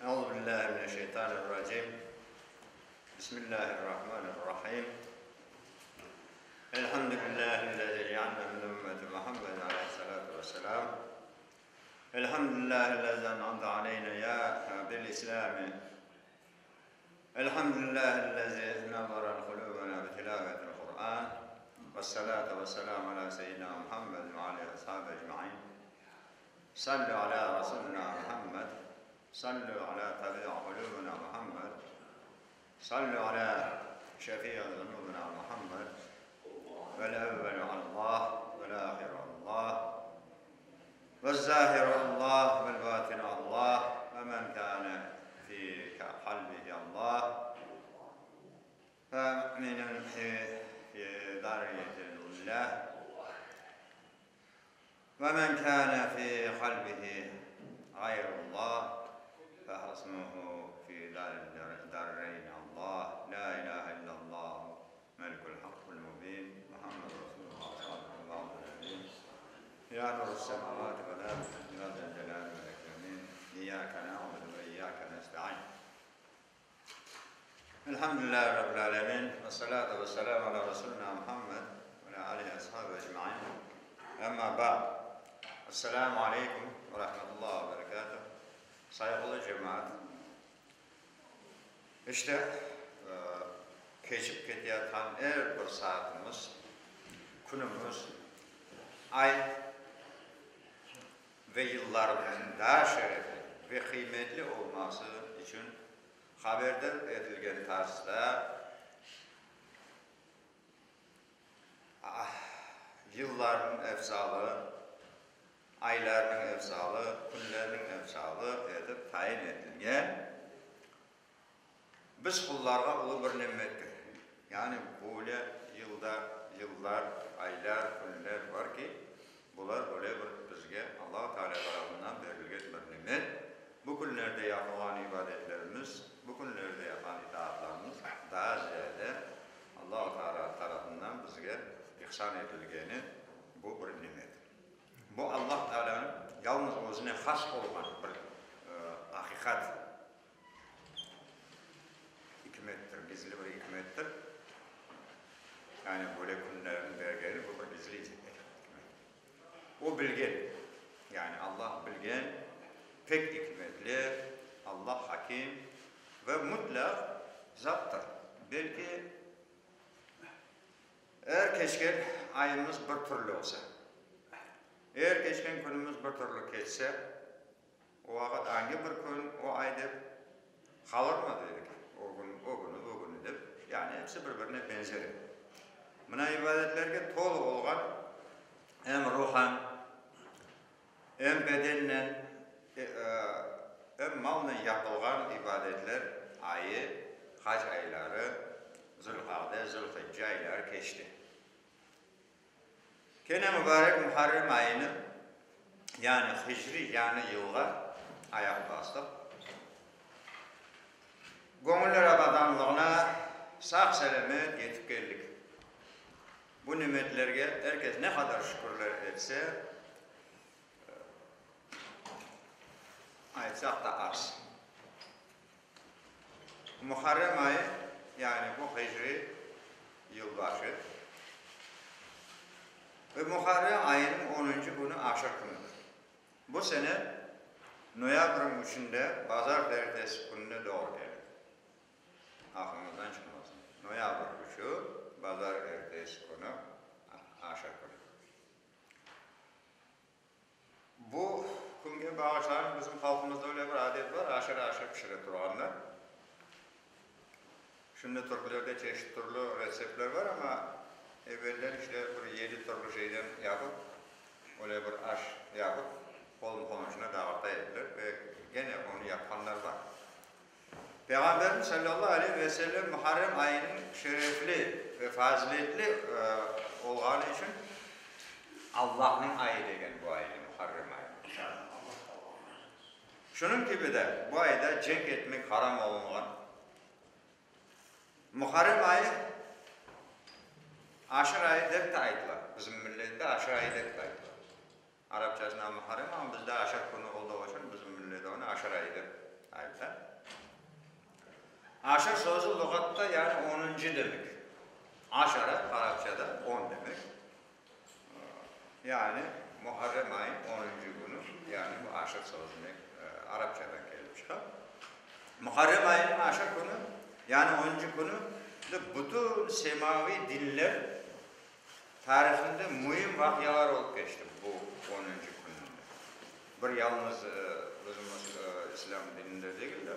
Euzu billahi mineşşeytanirracim. Bismillahirrahmanirrahim. Elhamdülillahi'llezî cealna min ümmeti Muhammedin aleyhissalâtu vesselâm. Elhamdülillahi'llezî en'amte aleyna ya bil İslâmi. Elhamdülillahi'llezî nevvere kulûbena bi tilâvetil Kur'ân. Vessalâtu vesselâmu alâ seyyidina Muhammedin ve aleyhi ashâbi ecmaîn. Sallu alâ Rasûlina Muhammed, sallu alâ tabî'i kulûbina Muhammed, sallu alâ şefî'i zunûbina Muhammed, vel evvelu Allah, vel âhiru Allah, ve'z-zâhiru Allah, ve'l-bâtinu Allah, ve men kâne fî kalbihi Allah, fe müminun fî dâriyetillah. Ve men kâne fî kalbihi gayrullah fe hasmuhu fî darreyni Allah, lâ ilâhe illallahu melikul hakkul mubîn, Muhammed Resulullah sâdıkul va'dil emîn, ya nurus semâvâti vel ard, ya zel celâli vel ikrâmîn, iyyâke na'budu ve iyyâke nesta'în. Elhamdülillahi Rabbil alemin, ve salatu ve selamu ala Resulina Muhammed ve ala alihi ashabi ecmain. Emma ba'd. Esselamu aleykum ve rahmetullah ve berekatuh. Sayğılı cemaat, işte, keçip keteyatqan er bir saatimiz, künümiz, ay ve yıllarımıznıñ daa şerefli ve qıymetli olması içün haberdar etilgen tarzda yıllarnıñ efzalı, aylarnıñ efzalı, künlerniñ efzalı etip tayin etilgen biz qullarğa ulu bir nimettir. Yani böyle yılda yıllar, aylar, künler bar ki, bular böyle bir bizge Allahu Teala tarafından berilgen bir nimet. Bu künlerde yapılğan ibadetlerimiz, bu künlerde yapqan itaatlarımız daa ziyade Allahu Teala tarafından bizge ihsan etilgeni bu bir nimet. Bu Allah Tealanıñ yalnız özüne has olğan bir aqiqat. İkmettir, gizli bir ikmettir. Yani böyle künlerniñ bergeni bu bir gizli ikmet. O bilgen, yani Allah bilgen, pek ikmetli, Allah hakim ve mutlaq zattır. Belki er keçken ayımız bir türlü olsa, er keçken künümiz bir türlü keçse, O vaqıt angi bir kün, o ay dep qalırmı dedik, o kün, o künü, bu künü dep, yani episi bir-birine beñzer edi. Mına ibadetlerge tolu olğan em ruhan, em bedennen, em malnen yapılğan ibadetler ayı, hac ayları, Zülqa'de, Zülhicce ayları keçti. Kene mubarek Muharrem ayını, yani hicriy yañı yılğa ayaq bastıq. Göñüller abadanlığına sağ-selâmet yetip keldik. Bu nimetlerge er kes ne qadar şükürler etse, aytsaq da az. Muharrem ayı, yani bu hicriy yılbaşı ve Muharrem ayınıñ onuncı künü Aşır künüdir. Bu sene noyabrniñ üçünde bazar ertesi kününe doğru kele. Aqlıñızdan çıqmasın, noyabr üçü, bazar ertesi künü, Aşır künü. Bu künge bağışlanıp bizim halqımızda öyle bir adet bar, aşır aşı pişire turğanlar. Şimdi türklerde çeşit türlü retseptler bar, amma evelden işte bir yedi türlü şeyden yapıp, öyle bir aş yapıp, qolum-qomşuna dağıta ediler ve gene onı yapqanlar bar. Peyğamberimiz salâllahu aleyhi ve sellem Muharrem ayınıñ şerefli ve faziletli olğanı içün Allahnıñ ayı degen bu aynı, Muharrem ayını. Şunıñ kibi de bu ayda cenk etmek haram olunğan. Muharrem ayı Aşır ayı dep de aytıla. Bizim millette Aşır ayı dep de aytıla. Arapçasında Muharrem, amma bizde Aşır künü olduğu içün bizim millette onı Aşır ayı dep. Ayta. Aşır sözü luğatta yani onuncı demek. Aşara arapçada on demek. Yani Muharrem ayın onuncı künü, yani bu aşır sözüne arapçadan kelip çıqa. Muharrem ayınıñ aşır künü, yani onuncı künü bütün semaviy dinler tarihinde müim vaqialar olıp keçti bu onuncı kününde. Bir yalnız bizim İslâm dininde degil de,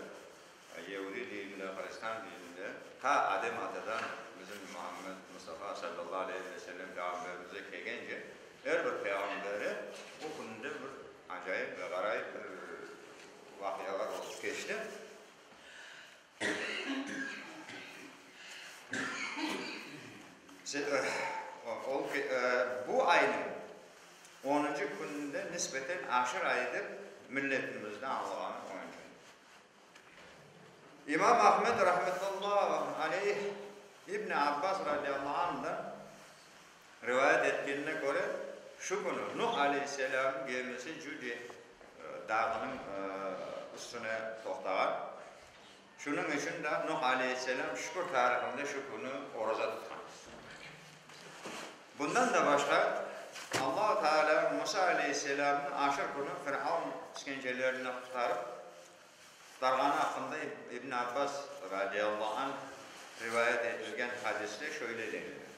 Yeudiy dininde, Hristian dininde ta Adem atadan bizim Muhammed Mustafa sallallahu aleyhi ve sellem peyğamberimize kelgence er bir peyğambere bu künde bir acayip ve ğarayip bir vaqialar olıp keçti. Bu aynıñ onuncı kününde nisbeten Aşır ayı dep milletimizde añlağanı onıñ içün. İmam Ahmed rahmetullahi aleyh İbni Abbas radiyallahu anh'dan rivayet etkenine köre, şu künü Nuh aleyhisselâmnıñ gemisi Cudi dağınıñ üstüne toqtağan. Şunıñ içün de Nuh aleyhisselâm şükür tarihinde şu künü oraza tutqan. Bundan da başqa, Allahu Teala Musa aleyhisselâmnı aşır künü Firavun iskencelerinden qurtarıp, qurtarğanı aqqında İbn Abbas radiyallahu anh rivayet etilgen hadiste şöyle denile,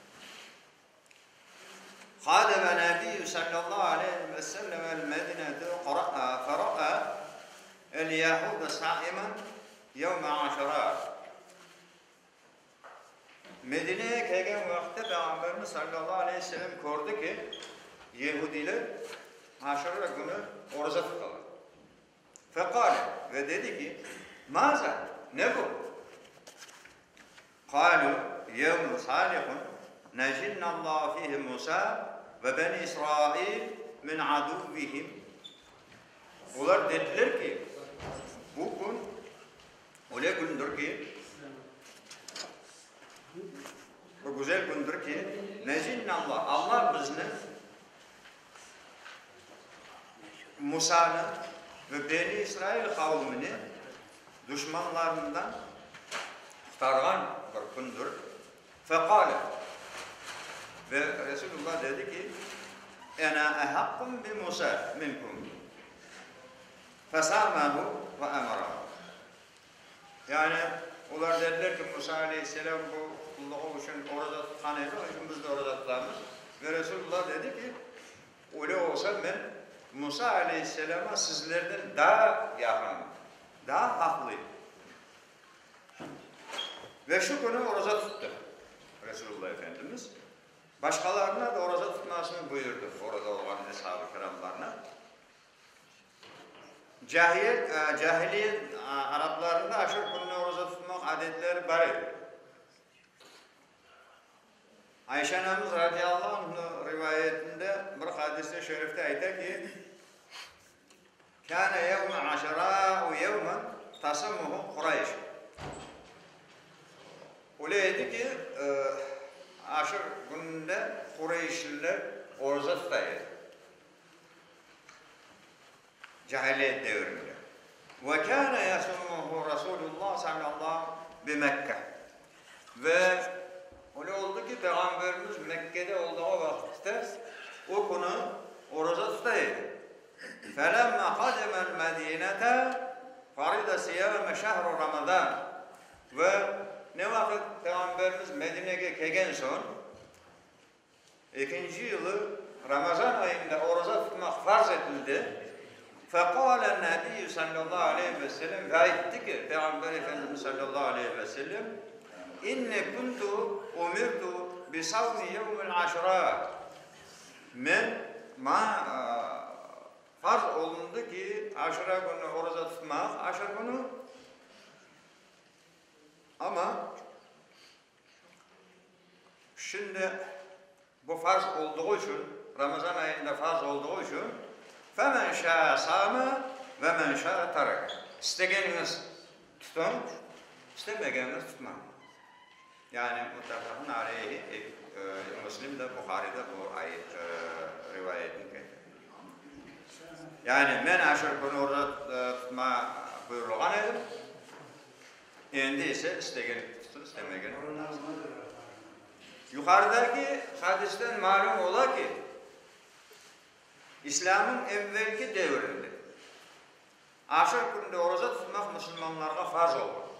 Qademe Nebiyyü sallallahu aleyhi ve sellemel Medinete fera'a el-yehude saimen yevme aşura. Medineye kelgen vaqıtta Peyğamberimiz sallallahu aleyhi ve sellem kördi ki, yehudiyler Aşura künü oraza tutalar. Feqale, ve dedi ki, Maza, ne bu? Qalu, yevmun salihun, necinnallahu fihi Musa ve beni İsrail min aduvvihim. Olar dediler ki, bu kün öyle kündür ki, bu güzel kündür ki, necinnallah, Allah bizni Musanı ve Beni İsrail qavmini duşmanlarından qurtarğan bir kündür. Feqale, ve Resulullah dedi ki, Ena ehaqqum bi Musa minkum. Fesamahu ve emerahu. Yani, olar dediler ki, Musa aleyhisselâm bu qulluğı içün oraza tutqan edi, onıñ içün biz de oraza tutamız. Ve Resulullah dedi ki, Öyle olsa, men Musa aleyhisselâma sizlerden daa yaqınım, daa aqlıyım. Ve şu künü oraza tuttı Resulullah Efendimiz. Başqalarına da oraza tutmasını buyurdı, orada olğan eshab-ı kiramlarına. Cahiyet, cahiliyet araplarında aşır kününe oraza tutmaq adetleri bar edi. Ayşe anamız radiyallahu anh'nıñ rivayetinde bir hadis-i şerifte ayta ki, Kâne yevme aşırâ'u yevmen tasumuhu Qurayş. Öyle edi ki, aşır kününde Qureyşliler oraza tuta edi. Cahiliyet devrinde. Ve kâne yasumuhu Rasulullah sallallahu bi Mekke. Ve öyle oldı ki, Peyğamberimiz Mekkede olduğu vaqıtta o künü oraza tuta edi. Felemmâ qadimel Medînete farida siyâme şehru Ramazân. Ve ne vaqıt Peyğamberimiz Medinege kelgen soñ, Ekinci yılı Ramazan ayında oraza tutmaq farz etildi. Feqâlen Nebiyyü sallallahu aleyhi ve sellem, ve ayttı ki, Peyğamber Efendimiz sallallahu aleyhi ve sellem, İnni kuntu umirtu bi savmi yevmil aşura, Men, maña farz olundı ki, Aşura künü oraza tutmaq, Aşır künü, amma Şimdi bu farz olduğu içün, Ramazan ayında farz olduğu içün, Femen şâ'a sâme ve men şâ'a tereke. İstegeniñiz tutuñ, istemegeniñiz tutmañ. Yani muttefaqun aleyhi, Müslim de, Buhari de bu ayet rivayetini ketire. Yani men aşır künü oraza tutma. buyurılğan edi, endi ise istegen tutsun, istemegen. Yuqarıdaki hadisten malüm ola ki, İslâmnıñ evvelki devirinde Aşır künde oraza tutmaq musulmanlarğa farz olğan.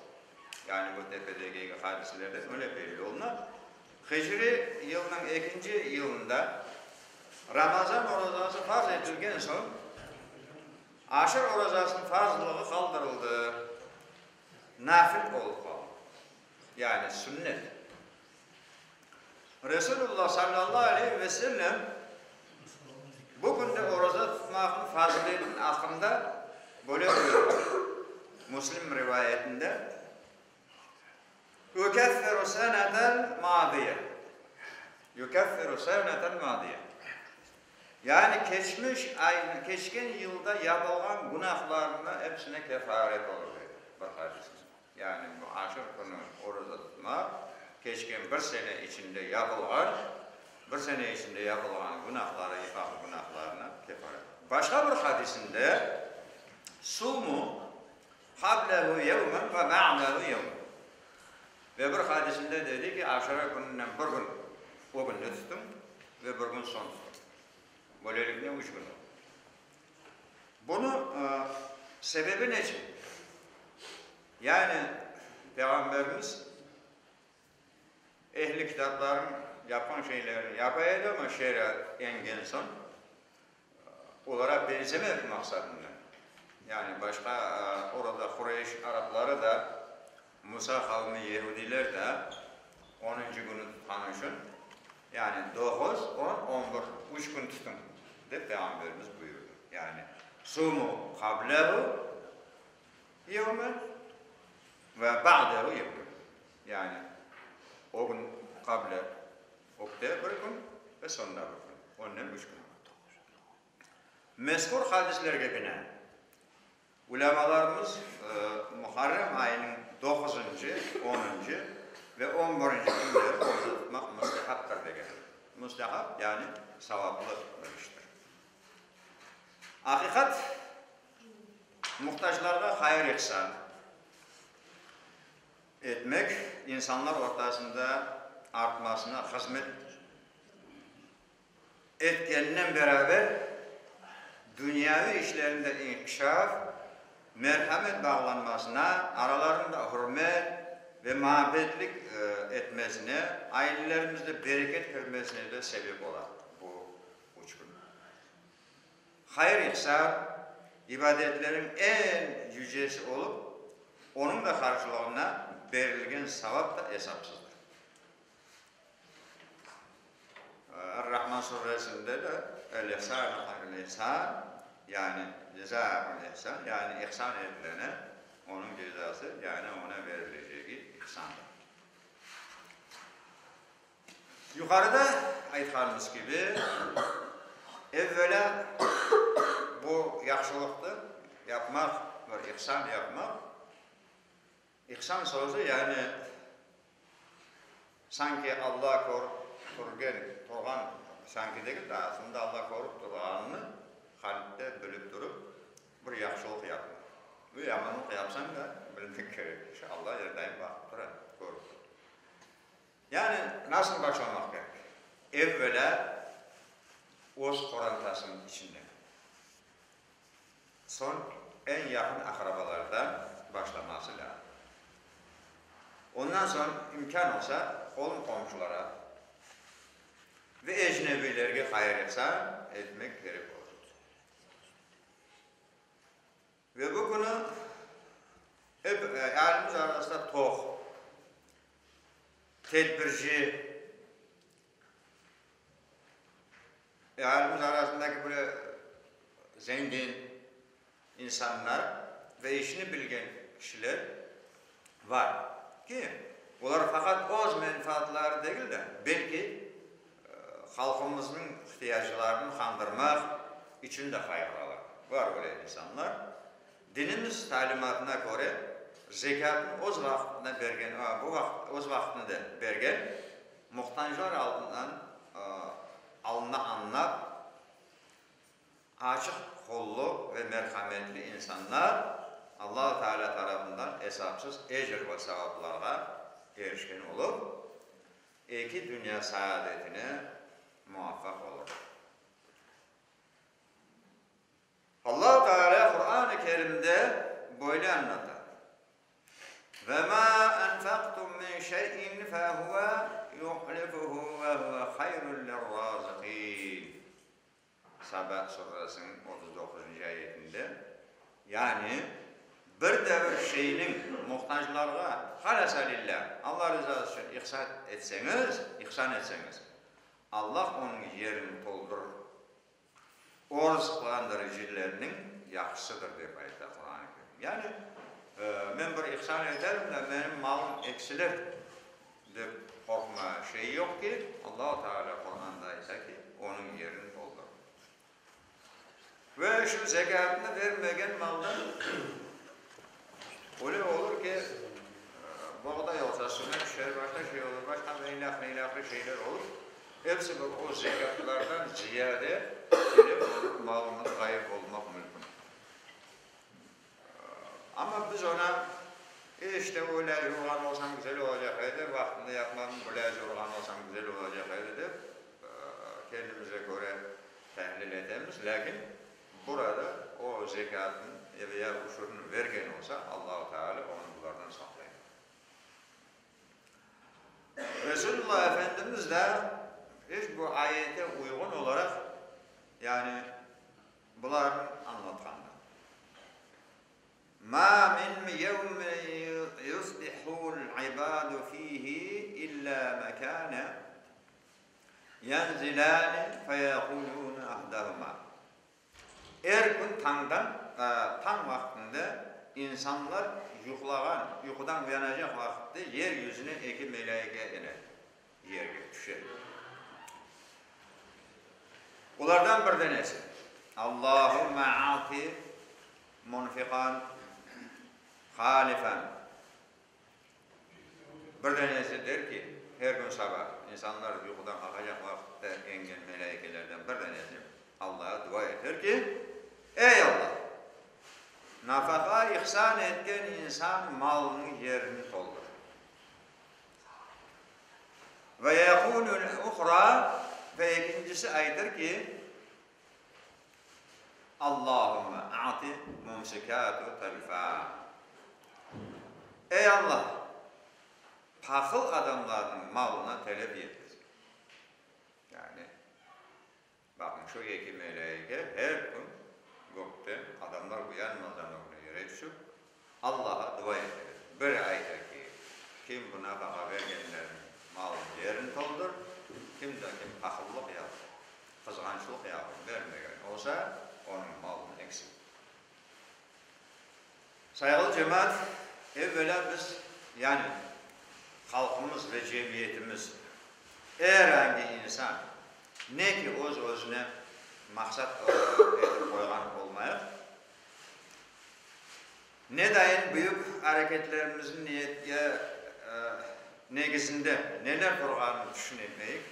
Yani bu tepedeki hadislerden öyle belli oluna. Hicri yılnıñ ekinci yılında Ramazan orazası farz etilgen soñ, Aşır orazasınıñ farzlığı qaldırıldı, nafil olıp qaldı, yani sünnet. Resulullah sallallahu aleyhi ve sellem bu künde oraza tutmaqnıñ faziletini aqqında böyle buyurdı, Müslim rivayetinde, Yukeffiru senetel madiye, Yukeffiru senetel madiye, yani keçmiş aynı, keçken yılda yapılğan günahlarnı epsine kefaret olur, dedi bir hadisinde. Yani bu Aşır künü oraza tutmaq, keçken bir sene içinde yapılğan, bir sene içinde yapılğan günahları, yıqaq günahlarına kefaret. Başqa bir hadisinde, Sumu qablehu yevmen ve ba'dehu yevmen. Ve bir hadisinde dedi ki, Aşura kününden bir kün ögünde tutuñ ve bir kün soñ tutuñ. Böylelikne üç kün oldu. Bunı sebebi neçün? Yani Peyğamberimiz ehli kitaplarnıñ yapqan şeylerini yapa edi, amma şeriat engen soñ olara benzemek maqsadında. Yani başqa orada Qureyş arapları da, Musa qavmi yehudiyler de onuncı künü tutqanı içün, yani doquz, on, on bir, üç kün tutuñ, dep Peyğamberimiz buyurdı. Yani sumu qablehu yevmen ve ba'dehu yevmen. Yani o kün qable ögde bir kün ve soñra bir kün, onnen üç kün. Mezkür hadislerge binaen, ulâmalarımız Muharrem ayınıñ doquzıncı, onuncı ve on birinci künleri oraza tutmaq mustehaptır degenler. Mustehap, yani savaplı bir iştir. Aqiqat, muhtaclarğa hayır-ihsan etmek, insanlar ortasında artmasına hızmet etkeninen beraber, dünyaviy işlerinde inkişaf, merhamet bağlanmasına, aralarında ürmet ve muabbetlik etmesine, ailelerimizde bereket kirmesine de sebep ola bu üç kün. Hayır-ihsan, ibadetleriñ eñ yücesi olıp, onıñ da qarşılığına berilgen savap da esapsızdır. Er-Rahman suresinde de El-ihsan hayrul-ihsan, yani cezâul ihsan, yani ihsan etilene onıñ cezası, yani oña verilecegi ihsandır. Yuqarıda aytqanımız kibi, evvelâ bu yahşılıqnı yapmaq, bir ihsan yapmaq, İhsan sözü, yani sanki Alla körip turgen, turğan, sanki degil de, aslında Alla körip turğanını qalpte bilip turıp, bir yahşılıq yapmaq. Bu yamanlıq yapsañ da, bilmek kerek, şu Alla er daim baqıp tura, körip tura. Yani nasıl başlamaq kerek? Evvelâ öz qorantasınıñ içinden. Soñ eñ yaqın aqrabalardan başlaması lâzım. Ondan soñ imkân olsa qolum-qomşulara ve ecnebiylerge hayır-ihsan etmek kerek olur. Ve bu künü ep ealimiz arasında toq, tedbirci, Ealimiz arasındaki böyle zengin insanlar ve işini bilgen kişiler bar ki, olar faqat öz menfaatları degil de, belki halqımıznıñ ihtiyaclarını qandırmaq içün de qayğıralar. Bar öyle insanlar. Dinimiz talimatına köre, zekâtnı öz vaqtında bergen, bu vaqıt, öz vaqtında bergen muhtanclar aldından alını añlap, açıq qollu ve merhametli insanlar. Allahu Teala tarafından esapsız ecir ve savaplarğa erişken olup, eki dünya saadetine muvaffaq olur. Allahu Teala Quran-ı Kerimde böyle añlata, Ve mâ enfaktum min şey'in fe huve yuhlifuhu ve huve hayrul lirrâzıkîn. Saba suresiniñ 39-ncı ayetinde, yani bir de bir şeyniñ muhtaclarğa halasa lillâh, Alla rızası içün ihsan etseñiz, ihsan etseñiz, Alla onıñ yerini toldurır. O rızıqlandırıcılarnıñ yahşısıdır, dep ayta Quran-ı Kerim. Yani, men bir ihsan eterim de, menim malım eksilir, dep qorqma şey yoq ki, Allahu Teala Quranda ayta ki, onıñ yerini toldurır. Ve şu zekâtnı bermegen maldan öyle olur ki, boğday olsa suvnen tüşer, başqa şey olur, başqa ilâhre, ilâhre şeyler olur. Episi bir o zekâtlardan ziyade telef olıp malımız ğayıp olmaq mümkün. Amma biz ona, işte öyle yurğan olsam güzel olacaq edi, vaqtında yapmadım, böyle yurğan olsam güzel olacaq edi dep kendimize köre tahlil etemiz. Lâkin burada o zekâtnı ve ya uşurni vergen olsa, Allahu Teala onı bulardan saqlay. Resulullah Efendimiz de iş bu ayete uyğun olaraq, yani bularnı añlatqanlar. Ma min yevmin yusbihul ibadu fihi illa mekane yenzilani feyekulune ahdahuma. Er kün tañdan, tañ vaqtında insanlar yuqlağan, yuqudan uyanacaq vaqıtta yer yüzüne eki melâike ene, yerge tüşe. Olardan bir danesi, Allahümme a'ti munfiqan halifan. Bir danesi der ki, her kün saba, insanlar yuqudan qalqacaq vaqıtta engen melâikelerden bir danesi Allağa dua eter ki, Ey Alla! Nafaqa ihsan etken insan malınıñ yerini toldur. Ve yequlul-uhra, ve ekincisi aytır ki, Allahümme a'ti mumsikâtu telfâ. Ey Allah! Pahıl adamlarnıñ malına telef yetkiz. Yani, baqıñ, şu eki melâike her kün gökten adamlar uyanmadan ögüne yere tüşip, Allağa dua eteler. Biri ayta ki, kim bu nafaqa bergenlerniñ malınıñ yerini toldur, kim de kim pahıllıq yapıp, qızğançlıq yapıp bermegen olsa, onıñ malını eksilt. Sayğılı cemaat, evvelâ biz, yani halqımız ve cemiyetimiz, er angi insan ne ki öz-özüne maqsat etip qoyğan olmayıq, Ne dayın büyük areketlerimizniñ negizinde neler turğanını tüşünmeyik.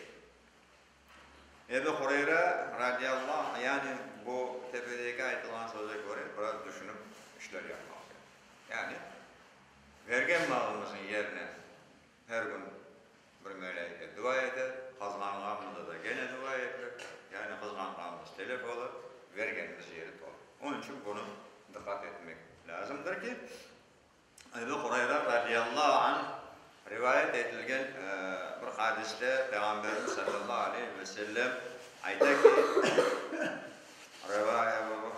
Ebu Hureyra radiyallahu anh, yani bu tepedeki aytılğan söze köre biraz düşünip işler yapmaq kerek. Yani bergen malımıznıñ yerine her kün bir melâike dua eter, qazğanğanımızda da gene dua etilir, yani qızğanğanımız telef olur, vergenimiz yeri tolur. Onıñ içün bunı diqqat etmek lâzimdir ki, Ebu Hureyra radiyallahu anh rivayet etilgen bir hadiste Peyğamberimiz sallallahu aleyhi ve sellem ayta ki, Reva Ebu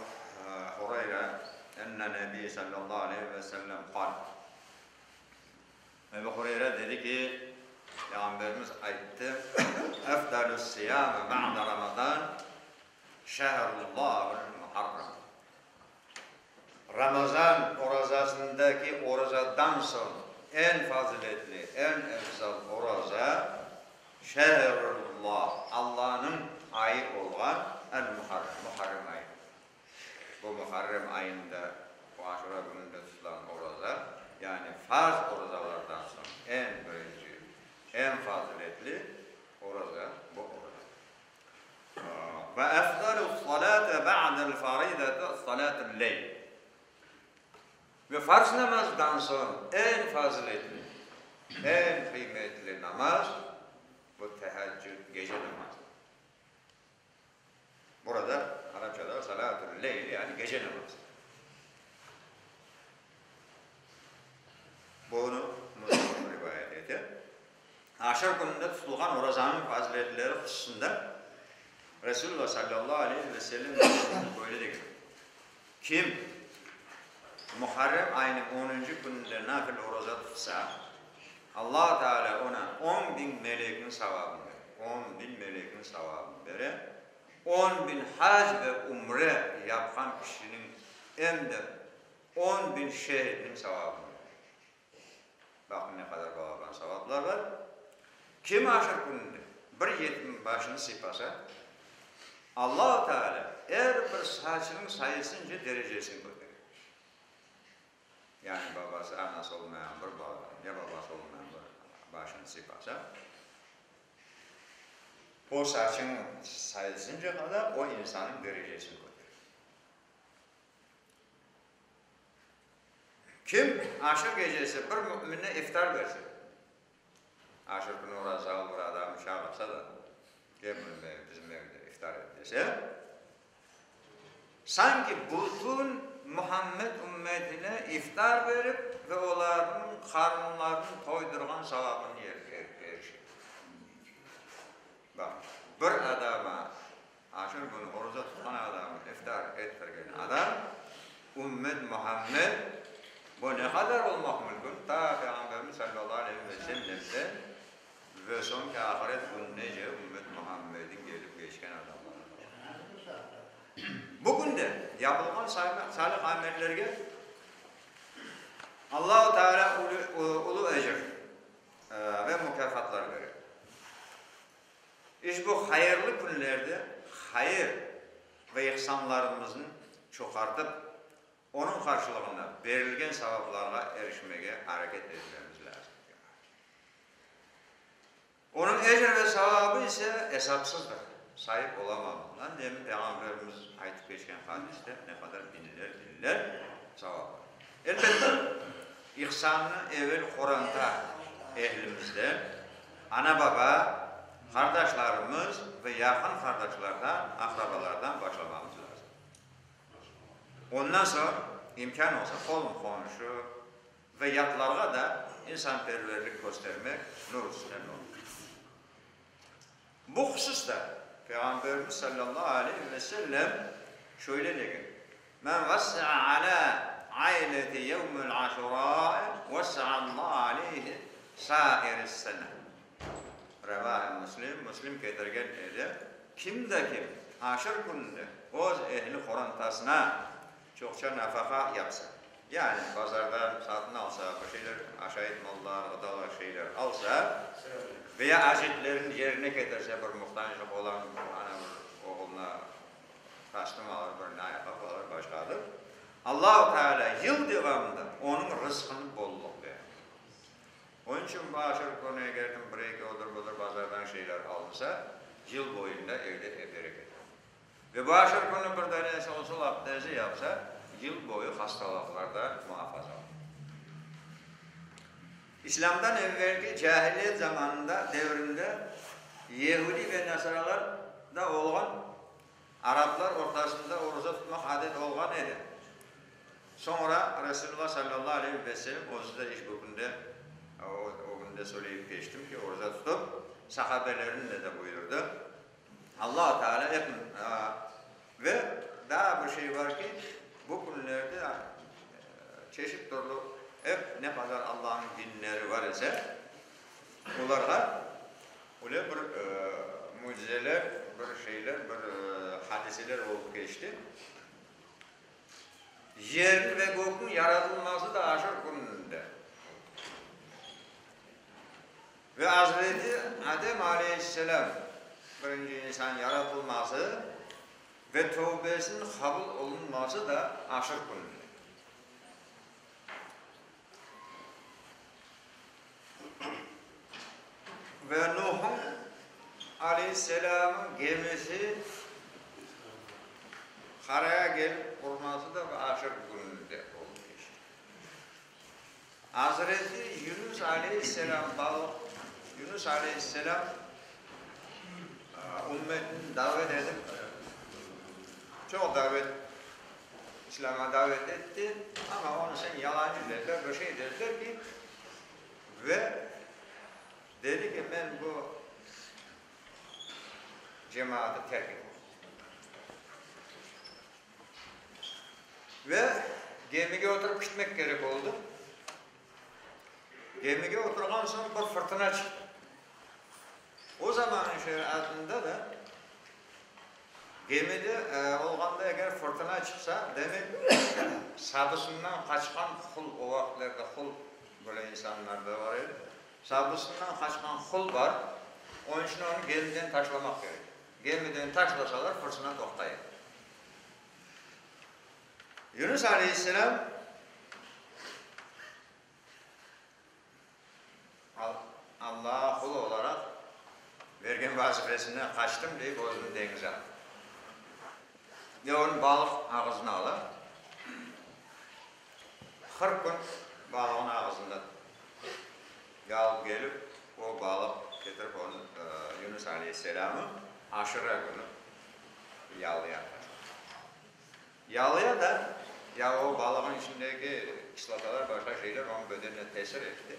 Hureyra, enne Nebiy sallallahu aleyhi ve sellem qal, Ebu Hureyre dedi ki, Peyğamberimiz ayttı, Efdalü's-siyâmi ba'de Ramazan şehrullâhil muharram. Ramazan orazasındaki orazadan soñ eñ faziletli, eñ efzal oraza şehrullah, Allanıñ ayı olğan el-Muharram, Muharrem ayıdır. Bu Muharrem ayında, bu Aşura kününde tutulan oraza, yani farz orazalardan soñ eñ birinci, eñ faziletli oraza bu orazadır. Ve efdalus-salâti ba'del-faridati salâtul-leyl. Ve farz namazdan soñ eñ faziletli, eñ qıymetli namaz, bu teheccüd, gece namazıdır. Burada arapçada salatül-leyl, yani gece namazı. Bunı Müslim rivayet ete. Aşır kününde tutulğan orazanıñ faziletleri hususında Resulullah sallallahu aleyhi ve sellem Efendimiz böyle degen, Kim Muharrem ayınıñ onuncı kününde nafil oraza tutsa, Allah Teala oña 10.000 melekniñ savabını bere, 10.000 melekniñ savabını bere, 10.000 hac ve umre yapqan kişiniñ em de 10.000 şehitniñ savabını bere. Baqın ne qadar balaban savaplar bar. Kim aşır kününde bir yetimniñ başını sıypasa, Allahu Teala er bir saçınıñ sayısınca derecesini köterir. Yani babası, anası olmayan bir balanıñ ya babası olmayan bir başını sıypasa, o saçınıñ sayısınca qadar o insannıñ derecesini köterir. Kim Aşır gecesi bir müminne iftar berse, Aşır künü orazalı bir adamnı çağırsa da, Kel bizim evde iftar et dese, sanki bütün Muhammed ümmetine iftar berip ve olarnıñ qarınlarını toydurğan savabını erişe. Baq, bir adama Aşır künü oraza tutqan adam, iftar ettirgen adam, ümmet Muhammed, bu ne qadar olmaq mümkün, ta Peyğamberimiz salâllahu aleyhi ve sellemden ve soñki ahiret kününece ümmet Muhammedin kelip keçken adamlarğa qadar. Bu künde yapılğan salih amellerge Allahu Teala ulu ecir ve mukâfatlar bere. İşbu hayırlı künlerde hayır ve ihsanlarımıznı çoqartıp, onıñ qarşılığında berilgen savaplarğa erişmege areket etmemiz lâzim. Onıñ ecr ve savabı ise esapsızdır, sayıp olamamız. Lan demin Peyğamberimiz aytıp keçken hadiste ne qadar biñler, biñler savap bar. Elbette, ihsannı evel qoranta ehlimizden, Ana-baba, qardaşlarımız ve yaqın qardaşlardan, aqrabalardan başlamamız lâzim. Ondan soñ, imkân olsa, qolum-qonşu ve yatlarğa da insanperverlik köstermek nur üstüne nurdır. Bu hususta Peyğamberimiz sallallahu aleyhi ve sellem şöyle degen, Men vessa'a alâ aileti yevmel aşurâi vessa'allahu aleyhi sâiris sene. Revâhi Müslim, Müslim ketirgen edi, Kim de kim aşır kününde öz ehli qorantasına çoqça nafaqa yapsa, yani bazardan satın alsa, bir şeyler, aşayt mallar, ğıdalar, şeyler alsa ve ya acetlerini yerine ketirse, bir muhtanclıq olan bir ana bir oğluna Kostüm alır, birine ayaqqap alır, başqadır. Allahu Teala yıl devamında onıñ rızqını bolluq berir. Onıñ içün bu aşır künü eger kim bir-eki odır-budır bazardan şeyler alınsa, yıl boyunda evde bereket olur. Ve bu aşır künü bir danesi ğusıl abdesti yapsa, yıl boyu hastalıqlardan muafaza olur. İslâmdan evvelki cahiliyet zamanında, devrinde yehudiy ve nasaralar da olğan araplar ortasında oraza tutmaq adet olğan edi. Soñra Resulullah sallallahu aleyhi ve sellem özü de işbu künde, o künde söyleyip keçtim ki, oraza tutıp, sahabelerine de buyurdı. Allah Teala ep ve daa bir şey bar ki, bu künlerde çeşit türlü ep ne qadar Allahnıñ dinleri bar ise, olarğa öyle bir mücizeler, bir şeyler, bir hadiseler olıp keçti. Yerniñ ve gökniñ yaratılması da aşır kününde. Ve Azreti Adem aleyhisselâm, birinci insan, yaratılması ve tövbesiniñ qabul olunması da aşır kününde. Ve Nuh'un aleyhisselâmıñ gemisi qaraya kelip urması da aşır kününde olıp keçti. Azreti Yunus aleyhisselâm balıq, Yunus aleyhisselâm ümmetini davet edip, çoq davet, İslâmğa davet etti, amma onı sen yalancı dediler, bir şey dediler ki, ve dedi ki, men bu cemaatı terk etem. Ve gemige oturıp kitmek kerek oldı. Gemige oturğan soñ bir fırtına çıqtı. O zamannıñ şeriatında da gemide olğanda eger fırtına çıqsa, demek, sabısından qaçqan qul, o vaqıtlarda qul böyle insanlar da bar edi, sabısından qaçqan qul bar, onıñ içün onı gemiden taşlamaq kerek. Gemiden taşlasalar, fırtına toqtay edi. Yunus aleyhisselâm Allağa qul olaraq bergen vazifesinden qaçtım deyip özüni deñize attı. Ve onı balıq ağızına ala. 40 kün balığın ağızında ve alıp kelip, o balıq ketirip onı Yunus aleyhisselâmı Aşura künü yalıya taşladı. Yalıya da, ya o balığın içindeki kislotalar, başqa şeyler onıñ bedenine tesir etti.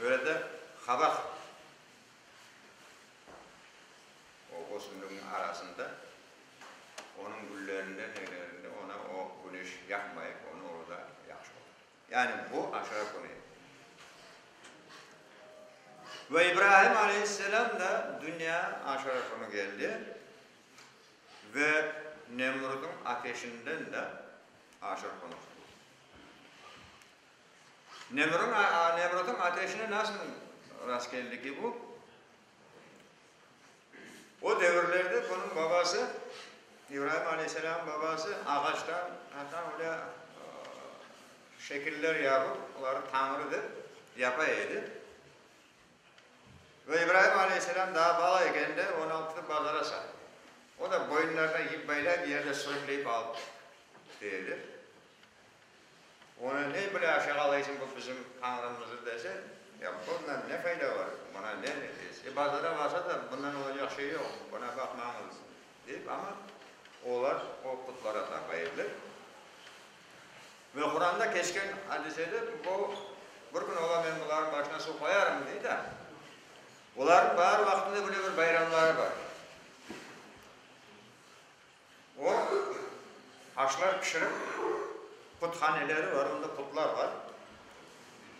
Öyle de qabaq o ösümlikniñ arasında, onıñ güllerinde, nelerinde ona o küneş yaqmayıp, onı orada yahşı oldı. Yani bu Aşura künü edi. Ve İbrahim aleyhisselâm da dünya Aşura künü keldi ve Nemrutnıñ ateşinden de Aşura künü qutuldı. Nemrutnıñ ateşine nasıl rast keldi ki bu? O devirlerde bunıñ babası, İbrahim aleyhisselâmnıñ babası ağaçtan hatta öyle şekiller yapıp, olarnı tañrı dep yapa edi. Ve İbrahim aleyhisselâm daa bala ekende onı alıp tutıp bazara sattı. O da boyunlarına yip baylap, yerde sürükleyip alıp kete edi. Onı ne bile aşağalaysıñ bu bizim tañrımızı dese, ya bundan ne fayda bar, buna ne e bazara barsa da bundan olacaq şey yoq, buna baqmañız deyip, amma olar o putlara tapa ediler. Ve Quranda keçken adisede bu bir kün ola men bularnıñ başına suv qoyarım dey da, olarnıñ baar vaqtında böyle bir bayramları bar. O, aşlar pişirip, puthaneleri bar, onda putlar bar,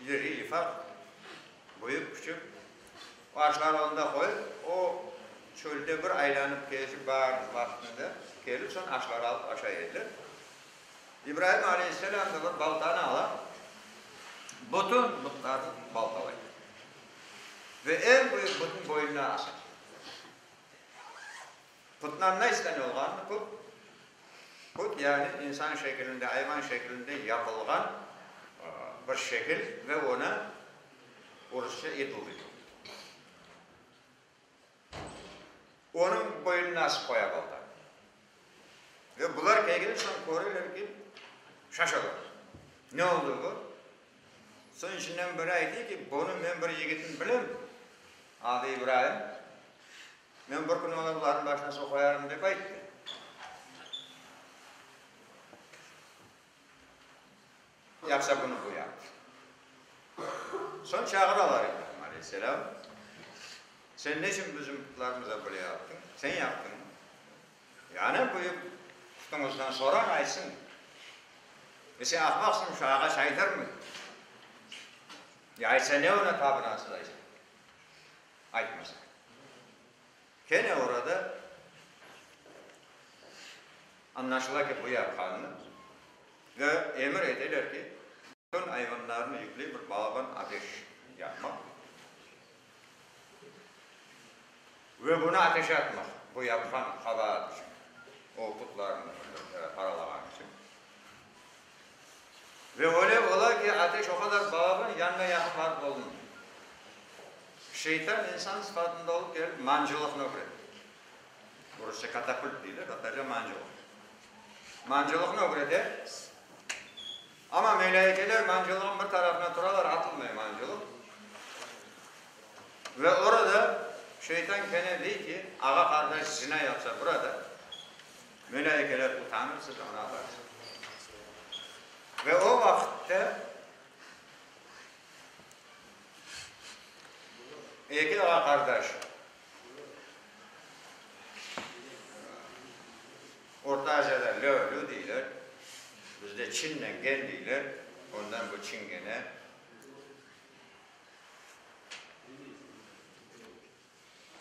iri, yıfaq, büyük, küçük. O aşlarnı onda qoyıp, o çölde bir aylanıp kezip, baar vaqtında kelip, soñ aşları alıp aşay ediler. İbrahim aleyhisselâm da bir baltanı ala, bütün butlarnı baltalay ve eñ büyük butnı boynuna asa. Putnan ne isten olğanını put, put yani insan şekilinde, ayvan şekilinde yapılğan bir şekil ve onı urusça idol deyler. Onıñ boynuna asıp qoya baltanı. Ve bular kelgen soñ köreler ki, şaşalar. Ne oldı bu? Soñ içinden biri aytı ki, bunı men bir yigitni bilem, adı İbrahim. Men bir kün onı bularnıñ başına suv qoyarım, dep ayttı. Yapsa bunı bu yaptı. Soñ çağıralar İbrahim aleyhisselâm, Sen neçün bizim putlarımıza böyle yaptıñ? Sen yaptıñ. Yani büyük putuñızdan sorañ, aytsın. E sen ahmaqsıñ, şu ağaç aytırmı? Ya aytsa ne ona tabınasız aysa? Aytmasa. Kene orada añlaşıla ki, bu yapqanını ve emir eteler ki, bütün ayvanlarnı yükley bir balaban ateş yaqmaq ve bunı ateşe atmaq, bu yapqan qabaat içün, o putlarnı paralağan içün. Ve öyle ola ki, ateş o qadar balaban, yanına yaqın barıp olmay. Şeytan insan sıfatında olıp kelip mancılıqnı ögrete. Rusça katapult deyler, tatarca mancılıq. Mancılıqnı ögrete. Amma melâikeler mancılığın bir tarafına turalar, atılmay mancılıq. Ve orada şeytan kene dey ki, ağa-qardaş zina yapsa burada, melâikeler utanır, siz onı atarsıñız. Ve o vaqıtta eki ağa-qardaş Orta Aziyada lö, lü deyler, bizde çinnen gen deyler, ondan bu çingene.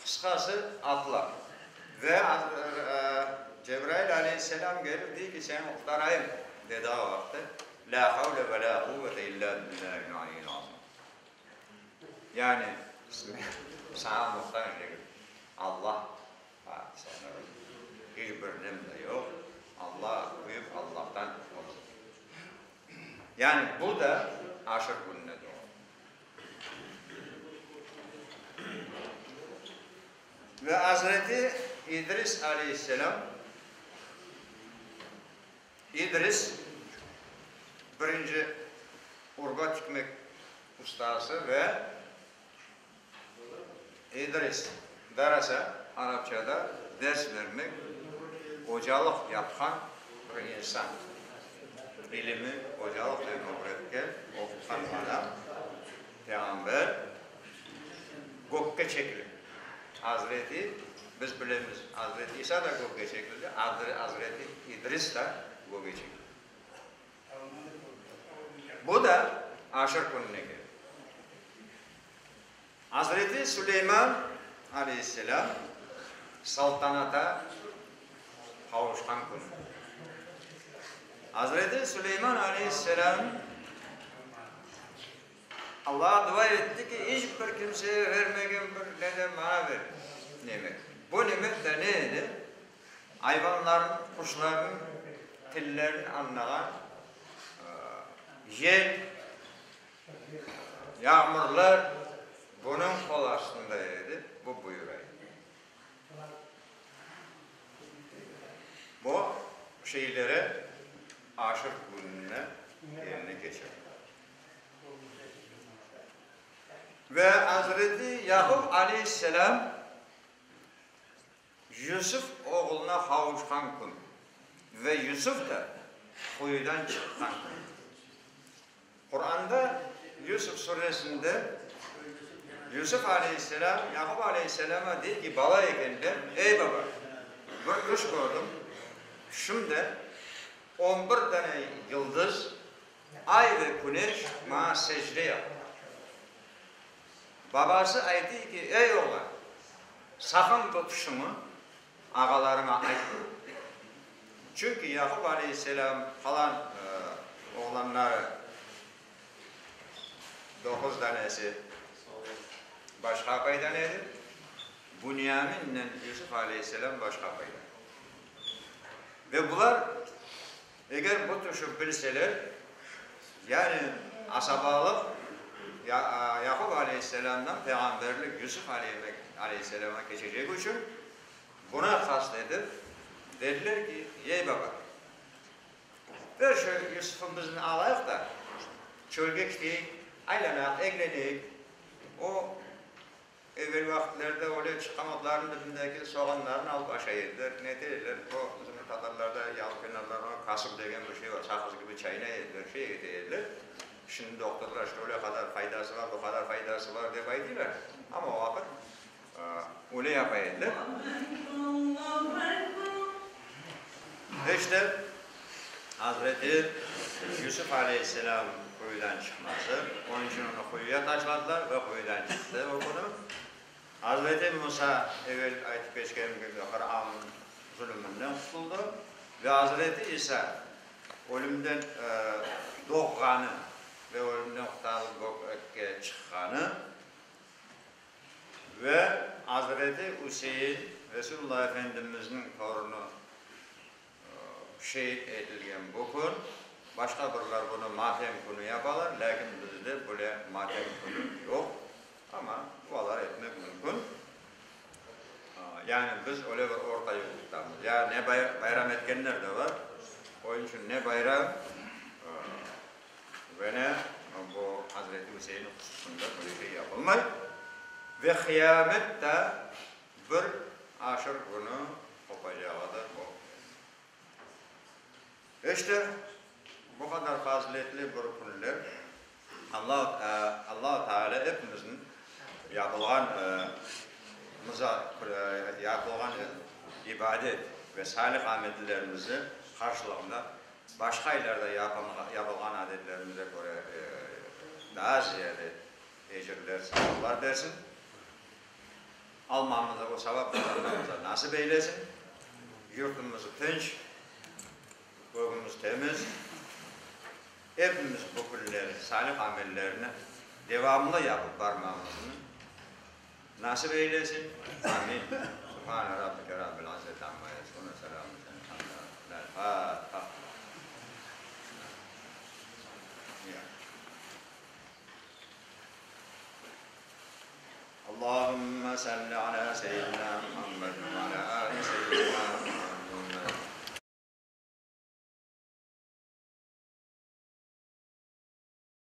Qısqası, atlar. Ve Cebrail aleyhisselâm kelip dey ki, seni qurtarayım, dedi o vaqıtta, Lâ havle ve lâ quvvete illâ billâhil aliyyil azim. Yani, saña muhtac degil, Allah sanırım. İç bir nem de yoq, Allah büyük Allahtan olsun. Yani bu da aşır kününe doğru. Ve Azreti İdris aleyhisselâm, İdris, birinci urba tikmek ustası ve İdris, darasa, arapçada ders bermek, ocalıq yapqan bir insan. İlimi ocalıqnen ögretken, oqutqan adam, peyğamber, gökke çekilip. Azreti, biz bilemiz, Azreti İsa da gökke çekildi, Azreti İdris da göge çekildi. Bu da aşır kününe keldi. Azreti Suleyman aleyhisselâm saltanata qavuşqan künü. Azreti Suleyman aleyhisselâm Allağa dua etti ki, iç bir kimseye vermegen bir neden maña ver nimet. Bu nimet de ne edi? Ayvanlarnıñ, quşlarnıñ tillerini añlağan yel, yağmurlar bunıñ qol astında edi, bu buyura edi. Bu şeylere aşır kününe yerine keçirdi. Ve Azreti Yaqub aleyhisselâm Yusuf oğluna qavuşqan kün ve Yusuf da quyudan çıqqan kün. Quranda Yusuf suresinde Yusuf aleyhisselâm Yaqub aleyhisselâma dey ki, bala ekende, Ey baba, bir tüş kördim, tüşümde on bir dane yıldız, ay ve küneş maña secde yaptılar. Babası aytı ki, Ey oğlan, saqın bu tüşüñi ağalarıña aytma. Çünki Yaqub aleyhisselâm qalan oğlanları, doquz danesi başqa apaydan edi, Bünyaminnen Yusuf aleyhisselâm başqa apaydan. Ve bular, eger bu tüşü bilseler, yani asabalıq Yaqub aleyhisselâmdan peyğamberlik Yusuf aleyhisselâma keçecegi içün, buna qast etip, dediler ki, Ey baba, ver şu Yusufımıznı alayıq da, çölge keteyik, aylanaq, egleneyik, o, Evel vaqıtlarda öyle çıqqan otlarnıñ tübündeki soğanlarnı alıp aşay ediler, nete ediler, o bizim tatarlarda yalı kenarlarında kasır degen bir şey bar, saqız kibi çaynay ediler, şey ete ediler. Şimdi doktorlar işte öyle qadar faydası bar, bu qadar faydası bar dep aytıylar, amma o vaqıt öyle yapa ediler. Ve işte Azreti Yusuf aleyhisselam quyudan çıqması, onıñ içün onı quyuya taşladılar ve quyudan çıqtı o künü. Azreti Musa, evel aytıp keçkenim kibi, Fıravun zulümünden qutuldı ve Azreti İsa ölümden doğğanı ve ölümden qurtarılıp gökke çıqqanı ve Azreti Üsein, Resulullah Efendimizniñ torunı, Şeit etilgen bu kün, başqa birler bunı matem künü yapalar, lâkin bizde böyle matem künü yoq, amma dualar etmek mümkün. Yani biz öyle bir orta yol tutamız. Ya ne bayram etkenler de bar, onıñ içün ne bayram. Ve ne bu Hazreti Üsein hususında böyle şey yapılmay. Ve qıyamet da bir aşır künü qopacağı da o. İşte, bu qadar faziletli bir künler Alla Allahu Teala epimizniñ yapılğan yapılğan ibadet ve salih amellerimizi qarşılığında başqa aylarda yapılğan adetlerimize köre daa ziyade ecirler, savaplar bersin. Almamıza o savap qazanmamıza nasip eylesin. Yurtumızı tınç, kögümiz temiz, epimiz bu künleri salih amellerni devamlı yapıp barmamıznı nasip eylesin. Amin. Subhane Rabbike Rabbil İzzeti amma yasifun ve selamun alel Fatiha. Allahümme salli ala seyyidina Muhammedin ve ala ali seyyidina.